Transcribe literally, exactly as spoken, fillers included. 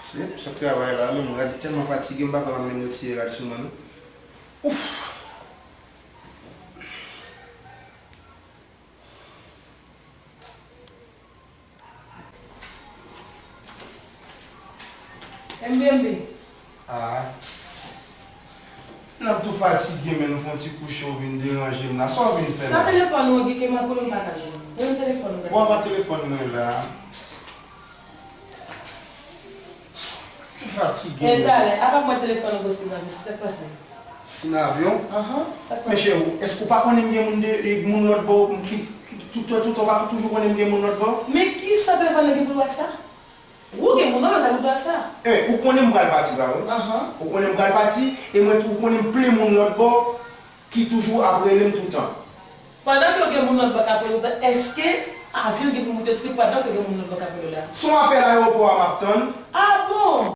Se sot travay la, menm rad tèlman fatige, m pa kwè m ap menm retire rad sou mwen, non. Ouf! M B M B. Ah. N ap tou fatige, men nou fè yon ti kouche, w vin deranje m la. Sa w vin fè la? Sa telefòn ou an, Guy, ke m ap rele w m pa ka jwenn ou? Rele m telefòn ou. Bon, pa telefòn mwen la. Tou fatige. E talè, apa mwen telefòn ou posib nan mesye, sa k pase? Sinavyon? Ahan, sa k pase? Men cheri, èske w pa konnen m gen moun de, e, moun lòt bò ki, ki tout, tout, tout, w pa toujou konnen m gen moun lòt bò? Men kisa telefòn nan gen pou l wè ak sa? Ou gen moun nan, sa pou l wè ak sa? E, ou konnen m pral pati, pa vre? Ahan. Ou konnen m pral pati, e mwen tou, ou konnen m plen moun lòt bò ki toujou ap rele m toutan. Pandan ke w gen moun lòt bò k ap rele w, èske avyon gen pou moute sou li pandan ke w gen moun lòt bò k ap rele w la? Se yon apèl ayewopò a m ap tann. Ah,